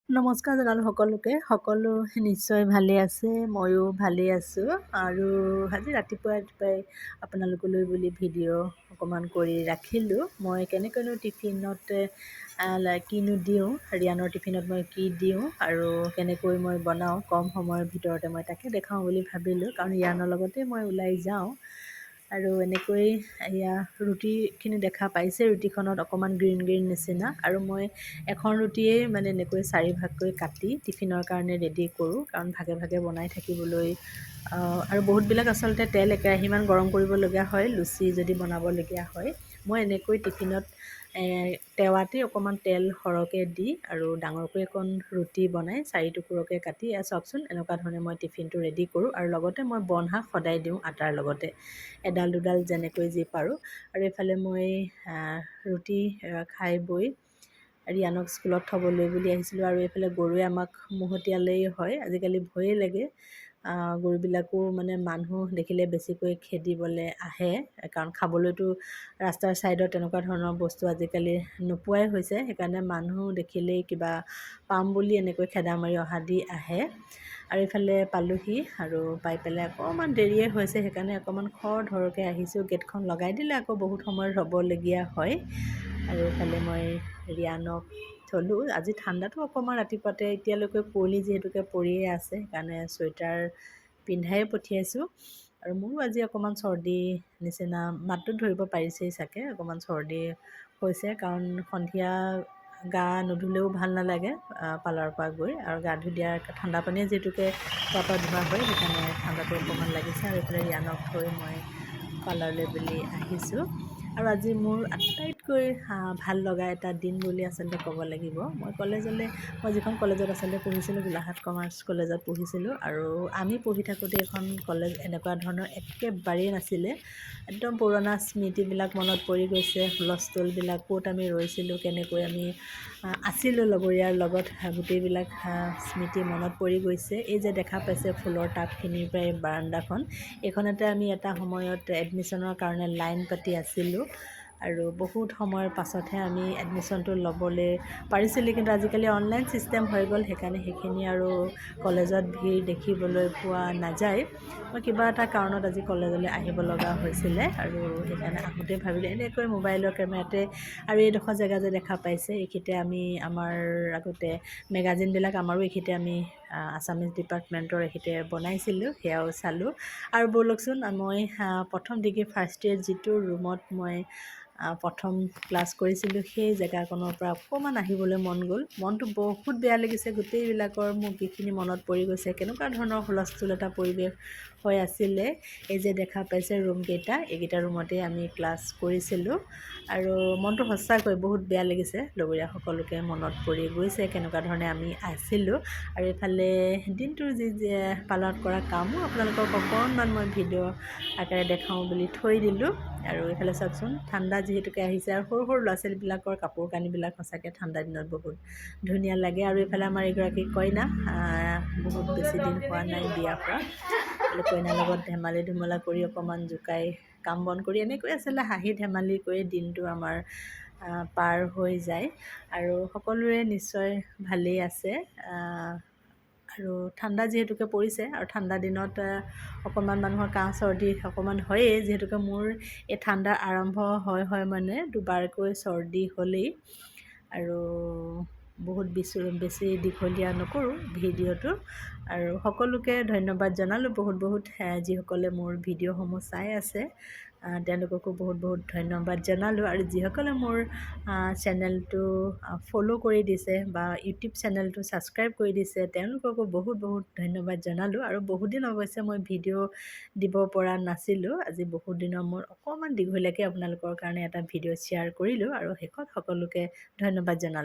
নমস্কাৰ জনালোঁ সকলোকে। সকলো নিশ্চয় ভালে আছে, ময়ো ভালেই আছোঁ। আৰু আজি ৰাতিপুৱাই ৰাতিপুৱাই আপোনালোকলৈ বুলি ভিডিঅ' অকণমান কৰি ৰাখিলোঁ। মই কেনেকৈনো টিফিনত কিনো দিওঁ, ৰিয়ানৰ টিফিনত মই কি দিওঁ আৰু কেনেকৈ মই বনাওঁ কম সময়ৰ ভিতৰতে, মই তাকে দেখাওঁ বুলি ভাবিলোঁ, কাৰণ ৰিয়ানৰ লগতে মই ওলাই যাওঁ। আৰু এনেকৈ এয়া ৰুটিখিনি দেখা পাইছে, ৰুটিখনত অকণমান গ্ৰীণ গ্ৰীণ নিচিনা। আৰু মই এখন ৰুটিয়েই মানে এনেকৈ চাৰিভাগকৈ কাটি টিফিনৰ কাৰণে ৰেডি কৰোঁ, কাৰণ ভাগে ভাগে বনাই থাকিবলৈ আৰু বহুতবিলাক আচলতে তেল একেৰাহীমান গৰম কৰিবলগীয়া হয় লুচি যদি বনাবলগীয়া হয়। মই এনেকৈ টিফিনত টেৱাতেই অকণমান তেল সৰহকৈ দি আৰু ডাঙৰকৈ অকণ ৰুটি বনাই চাৰি টুকুৰকৈ কাটি, এয়া চাওকচোন, এনেকুৱা ধৰণে মই টিফিনটো ৰেডি কৰোঁ। আৰু লগতে মই বনশাক সদায় দিওঁ আটাৰ লগতে, এডাল দুডাল যেনেকৈ যি পাৰোঁ। আৰু এইফালে মই ৰুটি খাই বৈ ৰিয়ানক স্কুলত থ'বলৈ বুলি আহিছিলোঁ। আৰু এইফালে গৰুৱে আমাক মহতিয়ালেই হয়, আজিকালি ভয়েই লাগে। গৰুবিলাকো মানে মানুহ দেখিলে বেছিকৈ খেদিবলৈ আহে, কাৰণ খাবলৈতো ৰাস্তাৰ ছাইডত তেনেকুৱা ধৰণৰ বস্তু আজিকালি নোপোৱাই হৈছে। সেইকাৰণে মানুহ দেখিলেই কিবা পাম বুলি এনেকৈ খেদা মাৰি অহা দি আহে। আৰু এইফালে পালোহি আৰু পাই পেলাই অকণমান দেৰিয়ে হৈছে, সেইকাৰণে অকণমান খৰ ধৰকৈ আহিছোঁ। গেটখন লগাই দিলে আকৌ বহুত সময় ৰ'বলগীয়া হয়। আৰু এইফালে মই ৰিয়ানক থ'লোঁ। আজি ঠাণ্ডাটো অকণমান ৰাতিপুৱাতে, এতিয়ালৈকে কুঁৱলী যিহেতুকে পৰিয়ে আছে, সেইকাৰণে চুৱেটাৰ পিন্ধাই পঠিয়াইছোঁ। আৰু মোৰো আজি অকণমান চৰ্দি নিচিনা, মাতটোত ধৰিব পাৰিছেই চাগে, অকণমান চৰ্দি হৈছে, কাৰণ সন্ধিয়া গা নুধুলেও ভাল নালাগে পাৰ্লাৰৰ পৰা গৈ। আৰু গা ধুই দিয়াৰ ঠাণ্ডা পানীয়ে যিহেতুকে গা পা ধোৱা হয়, সেইকাৰণে ঠাণ্ডাটো অকণমান লাগিছে। আৰু এইফালে ৰিয়ানক থৈ মই পাৰ্লাৰলৈ বুলি আহিছোঁ। আৰু আজি মোৰ আটাইতকৈ ভাল লগা এটা দিন বুলি আচলতে ক'ব লাগিব। মই কলেজলৈ, মই যিখন কলেজত আচলতে পঢ়িছিলোঁ, গোলাঘাট কমাৰ্চ কলেজত পঢ়িছিলোঁ। আৰু আমি পঢ়ি থাকোঁতে এইখন কলেজ এনেকুৱা ধৰণৰ একেবাৰেই নাছিলে। একদম পুৰণা স্মৃতিবিলাক মনত পৰি গৈছে, হুলস্থুলবিলাক, ক'ত আমি ৰৈছিলোঁ, কেনেকৈ আমি আছিলোঁ লগৰীয়াৰ লগত, গোটেইবিলাক স্মৃতি মনত পৰি গৈছে। এই যে দেখা পাইছে ফুলৰ টাবখিনিৰ পৰা এই বাৰাণ্ডাখন, এইখনতে আমি এটা সময়ত এডমিশ্যনৰ কাৰণে লাইন পাতি আছিলোঁ আৰু বহুত সময়ৰ পাছতহে আমি এডমিশ্যনটো ল'বলৈ পাৰিছিলোঁ। কিন্তু আজিকালি অনলাইন ছিষ্টেম হৈ গ'ল, সেইকাৰণে সেইখিনি আৰু কলেজত ভিৰ দেখিবলৈ পোৱা নাযায়। মই কিবা এটা কাৰণত আজি কলেজলৈ আহিব লগা হৈছিলে আৰু সেইকাৰণে আহোঁতে ভাবিলোঁ এনেকৈ মোবাইলৰ কেমেৰাতে। আৰু এইডোখৰ জেগা যে দেখা পাইছে, এইখিনিতে আমি আমাৰ আগতে মেগাজিনবিলাক আমাৰো এইখিনিতে আমি আছামিজ ডিপাৰ্টমেণ্টৰ এইখিনিতে বনাইছিলোঁ, সেয়াও চালোঁ। আৰু ব'লকচোন, মই প্ৰথম ডিগ্ৰী ফাৰ্ষ্ট ইয়েৰ যিটো ৰুমত মই প্ৰথম ক্লাছ কৰিছিলোঁ, সেই জেগাকণৰ পৰা অকণমান আহিবলৈ মন গ'ল। মনটো বহুত বেয়া লাগিছে, গোটেইবিলাকৰ মোক যিখিনি মনত পৰি গৈছে, কেনেকুৱা ধৰণৰ হুলস্থুল এটা পৰিৱেশ হৈ আছিলে। এই যে দেখা পাইছে ৰুমকেইটা, এইকেইটা ৰুমতেই আমি ক্লাছ কৰিছিলোঁ। আৰু মনটো সঁচাকৈ বহুত বেয়া লাগিছে, লগৰীয়া সকলোকে মনত পৰি গৈছে, কেনেকুৱা ধৰণে আমি আছিলোঁ। আৰু এইফালে দিনটোৰ যি পাৰ্লাৰত কৰা কামো আপোনালোকক অকণমান মই ভিডিঅ' আকাৰে দেখাওঁ বুলি থৈ দিলোঁ। আৰু এইফালে চাওকচোন, ঠাণ্ডা যিহেতুকে আহিছে আৰু সৰু সৰু ল'ৰা ছোৱালীবিলাকৰ কাপোৰ কানিবিলাক সঁচাকৈ ঠাণ্ডা দিনত বহুত ধুনীয়া লাগে। আৰু এইফালে আমাৰ এগৰাকী কইনা, বহুত বেছি দিন হোৱা নাই বিয়া হোৱা, কইনাৰ লগত ধেমালি ধুমলা কৰি অকণমান জোকাই কাম বন কৰি এনেকৈ আচলতে হাঁহি ধেমালি কৰি দিনটো আমাৰ পাৰ হৈ যায়। আৰু সকলোৰে নিশ্চয় ভালেই আছে। আৰু ঠাণ্ডা যিহেতুকে পৰিছে আৰু ঠাণ্ডা দিনত অকণমান মানুহৰ কাহ চৰ্দি অকণমান হয়েই, যিহেতুকে মোৰ এই ঠাণ্ডা আৰম্ভ হয় হয় মানে দুবাৰকৈ চৰ্দি হ'লেই। আৰু বহুত বেছি বেছি দীঘলীয়া নকৰোঁ ভিডিঅ'টো। আৰু সকলোকে ধন্যবাদ জনালোঁ বহুত বহুত, যিসকলে মোৰ ভিডিঅ'সমূহ চাই আছে, তেওঁলোককো বহুত বহুত ধন্যবাদ জনালোঁ। আৰু যিসকলে মোৰ চেনেলটো ফ'ল' কৰি দিছে বা ইউটিউব চেনেলটো ছাবস্ক্ৰাইব কৰি দিছে, তেওঁলোককো বহুত বহুত ধন্যবাদ জনালোঁ। আৰু বহুত দিন অৱশ্যে মই ভিডিঅ' দিব পৰা নাছিলোঁ, আজি বহুত দিনৰ মূৰত অকণমান দীঘলীয়াকৈ আপোনালোকৰ কাৰণে এটা ভিডিঅ' শ্বেয়াৰ কৰিলোঁ। আৰু শেষত সকলোকে ধন্যবাদ জনালোঁ।